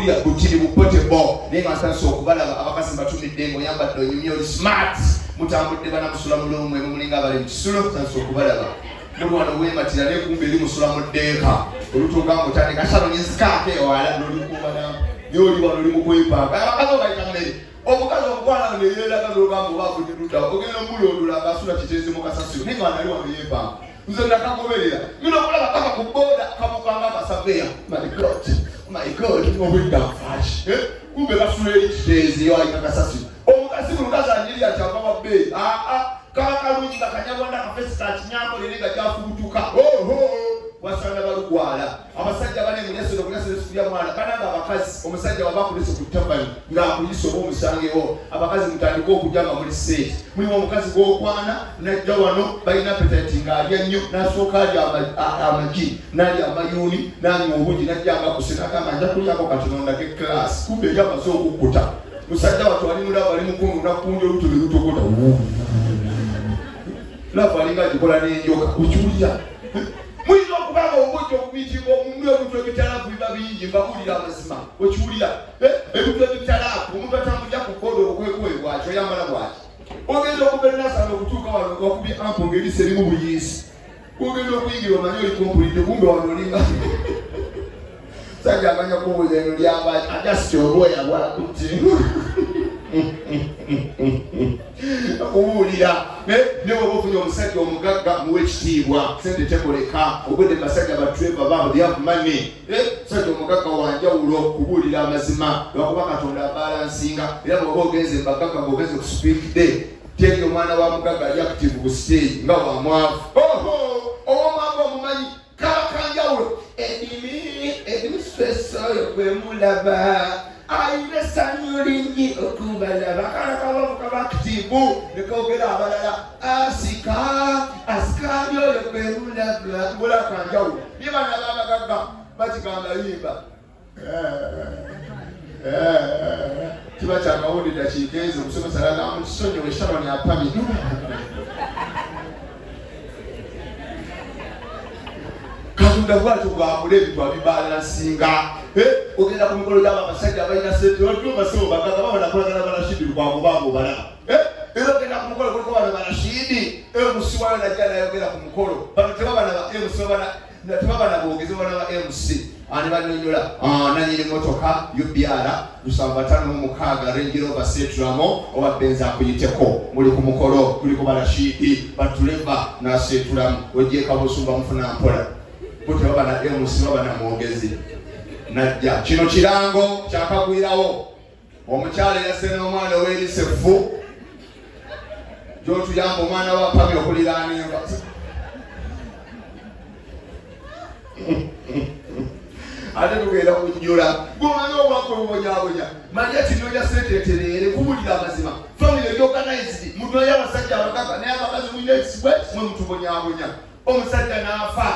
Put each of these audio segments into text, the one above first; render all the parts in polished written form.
Okiwulira butiri bupotebo naye nga ntandise okubalaba abakazi mbatumidde ng'oyambadde onyumye oli smart mutambudde banamusula mulumwe mulinga abali mu kisulo ntandise okubalaba muli wano weematira naye kumbe eri musula mu ddeeka olutuuka ng'otandika shalonyizikaako ewala n'olikuumana naye oli wano oli mu kwepanga abakazi obayita mmere omukazi omukwana neyeeraga n'olugamba oba avudde luddawa ogenda omulondoola ng'asula Kiteezi mu kasasiro naye nga nali wano yeepanga nze nakagoberera ngenda okulaba kava ku booda kabukanga akasaveya. My God, my God, obwedda nfaaki kumbe kasula eri Kiteezi alina kasasiro omukazi buli mukazi anyirira kyava wa bbeeyi aa kaba kalungi nga kanyarwanda kafesi ka kinyankole nga kyafubutuka oho wasanga balugwala abasajja bane mulyasiro kulyasiro sikulya mwana bananga abakazi omusajja waba akulese ku tabani ng'akuyisa oba omusangewo abakazi mutandike okujja nga muli seeti mulimu omukazi gw'okwana najja wano balina appetite ng'alya nnyo n'asooka alya amagi n'alya amayuuni n'anywa obugi n'ajja nga kuse n'agamba nja kulyako katono ndage class kumbe eri amaze okukkuta musajja wattu ali mulaba ali mukungu nakunja oluto ne lutokota lava alinga agikola n'enjoka okiwulira muyinza okubanga obujja okubiitinga omundu ebintu ebitalaafu biba bingi mbabuulira amazima okiwulira ebintu ebitalaafu omuntu atambulira ku booda obukwekwe bwaki oyambala bwaki ogenda okuva enasanga okutuuka wano wakubye ampo ng'eriisa erimu buyiisi ogenda okuyingira omanye oli kompulidde kumbe wano olinga sajja amanya kubuuza eno lyambaki ajasiti obwoya bwakutti okubuulira ne bw'oba ofunye omusajja omugagga muwe ekitiibwa sente tekoleka obwedde basajja batreva baabo they have money musajja omugagga wanjawulo kubuulira amazima lwakuba Katonda abalansinga era bw'oba ogenze mbagagga ng'ogenze ku speak day teri omwana wa mugagga ali active ku stage nga wa mwavu oho ow'omwavu omumanyi kaba kanjawulo edimi stress oyo gwe mulaba ayina essanyu lingi okubalaba akaana kabavu kaba active ne koogera abalala asika asikaali oyo gwe mulaba mbula kanjawulo naye bana b'abagagga bakigamba yimba kiba kyakawundi dakiika ezo omusomesa alagamba mukisonyiwe Sharon apamye Katonda bw'atyo bw'akola ebintu abibalansinga ogenda ku mikolo gy'abo abasajja abalina sente waliwo bassebo bagagga baba nakolagana Barashidi Lukwago baabo balaba era ogenda ku mukolo kuliko bano Barashidi MC wayo najja nayogera ku mukolo bano tebaba na ba MC tebaba na boogezi baba na ba MC ani banyonyola nanyini motoka UBR 756 Range Rover Setramo oba Benz akuyiteko muli ku mukolo kuliko Barashidi batuleva nasetulamu ogyeka busumba mufuna mpola bo tebaba na MC baba na mwogezi najja kino kirango kyakagwirawo omukyala eyazze n'omwana ow'erisefu gy'otuyamba omwana wa pami okuliraana enva ate tugenda kujjula gwomanyi obwakwe bubonyabonya manya kinoonya sente etereere kubulira amazima family eri organized mutunayo abasajja abagagga naye abakazi mulina ekisibwe mwe mutubonyabonya omusajja n'afa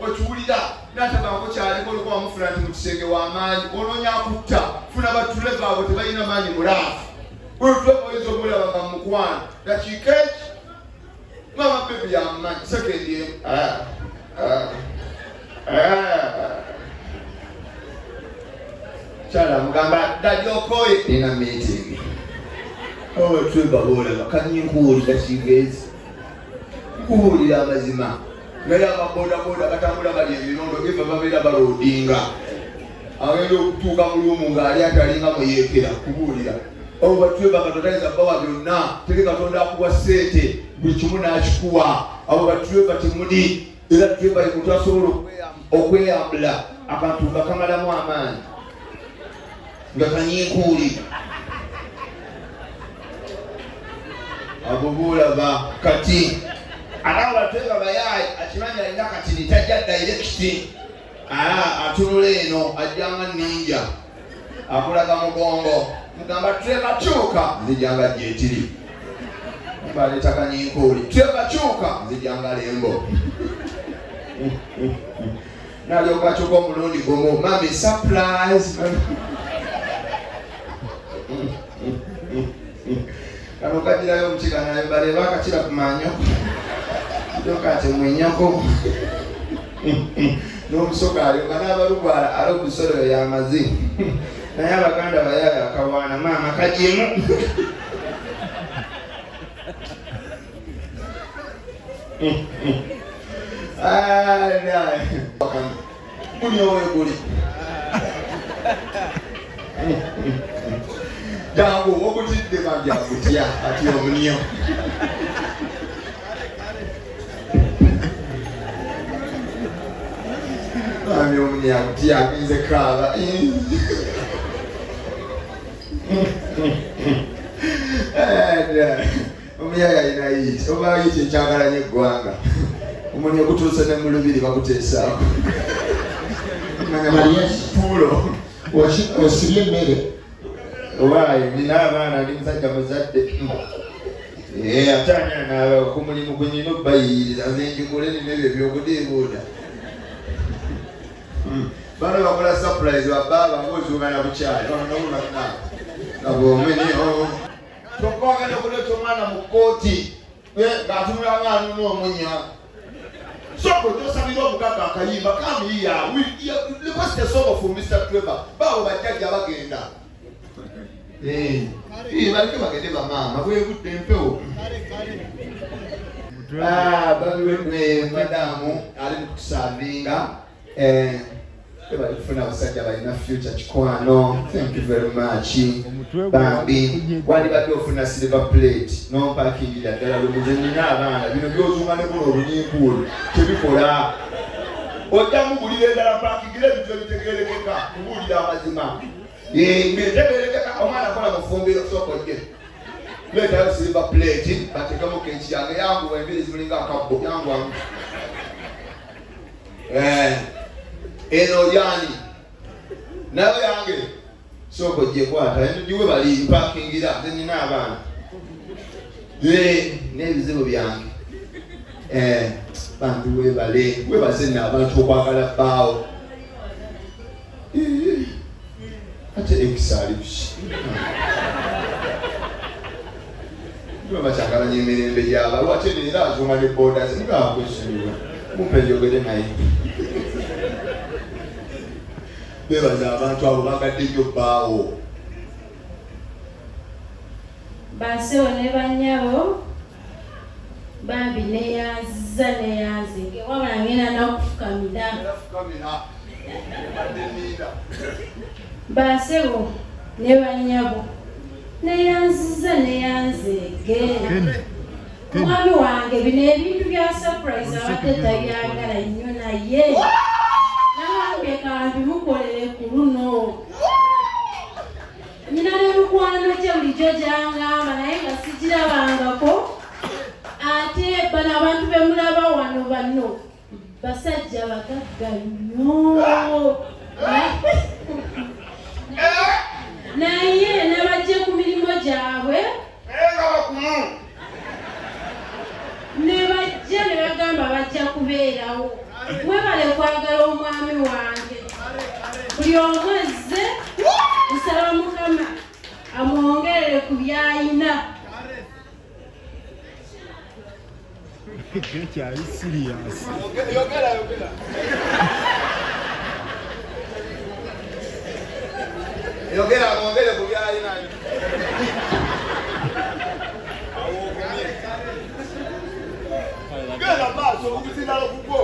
okiwulira n'atagambako kyaliko olwokuba wamufuna nti mu kisenge w'amaanyi onoonya akutta funa batuleva abo tebalina maanyi mulaafu olutuleva oyinza omulaba nga mukwano dakiika eki mama bebi yamumanyi sekendi emu kyala mugamba daddy okoye nina meeting tweba boolaba kanyinkuwulira dakiika ezi nkubuulira amazima naye ababodaboda batambula bali emirondo eva babeera baloodinga agenda okutuuka mu luumu ng'ali atalinga muyeekera kubuulira abo batweba Katonda tayinza bawa byonna teri Katonda akuwa ssente buli kimu n'akikuwa abo batweba temuli era tweba ye muntu asobola okweyambula akantu nga kamalamu amaanyi nga kanyinkuuli abo boolaba kati ate batweba bayaayi akimanyi alina katini tajja direct atunula eno ajjanga ninja akulaga mugongo mugamba tweba kyuka nzijanga gyetiri mbaleeta kanyinkuuli tweba kyuka nzijanga lembo nalyoka akyuka omulundi gumu mami surprise kano kagirayo omukiga naye baleeba akakira ku manyo yoka ati mwenyoko N'omusoga alyoka n'abalugwala ali okusolo y'amazi. Naye abaganda bayaaya akawaana maama kagimu. Guli owe guli. Jangu okutidde bambi akutya ati omunyo. Bambi omunyo akutya agenze kaaba. Omuyaya alina yiti oba yiti ekyagalanye eggwanga. Omunyo gutuuse ne mu lubiri bakuteesaako. Puulo. Osibye emmere. Owaaye nina abaana ndi musajja muzadde. Ate ani anaaba ku mulimu gwe nnina obbayiyiriza nze njigule nina ebyo ebyokudiibuuda. Bano bakola surprise babaaba ng'ozuuka na bukyali nga bw'omenyo. Kyokka wagenda okuleeta omwana mu kkooti ng'atunula ng'anuna omunya. Soko tosabira omugagga akayimba come here. Request a song for Mr. Trevor. Baabo bajjajja bagenda. Baleke bagende bamaama bwegudde empewo. Madamu ali mu kutusaavinga. Bali kufuna abasajja balina future kikwano. Thank you very much. Bambi wandibadde ofuna silver plate nompakingira ddala lumuze nnina abaana bino byozunga ne buno obunyinkuulu tebikola. Ojja mugulira endala mpakingira ebintu ebitegeerekeka kubuulira amazima. Ebitegeerekeka omwana akola mufumbiro sooka ojje. Leetayo silver plate bateekemu keeki yange yanguwa enviiri zimulinga akabbo yanguwamu. Eno yani nayo yange sooka ojje kwata eno giwe bali mpakingira nze nnina abaana n'ebizibu byange. Bambi weebale weebaze nno abantu okwagala bbaawo. Ate ekisa ali buki bakyagalanya emirembe gyaba lwaki era azunga ne booda ze mugakwesonyiwa mumpe njogere naye. Bebaza abantu abo bagadde nnyo bbaawo. Basewo ne bannyabo bambi neyanziza neyanzige wabula ngenda nakufukamira. Basewo ne bannyabo neyanziza neyanzege. Omwami wange bino ebintu bya surprise abadde tabyagala nnyo naye nagambye kambimukolere ku luno. Nina ne mikwano gye bulijjo gyangamba naye nga sigirabangako. Ate bano abantu be mulaba wano bano basajja bagagga nnyo. Naye nabajje ku mirimu gyabwe ne bajja ne bagamba bajja kubeerawo. Mwebale kwagala omwami wange. Buli omu azze nsaba Mukama amwongerere ku by'alina. Kyali serious. Yogera yogera. Yogera amwongere ku by'alina. Genda maaso okusinala kugwo.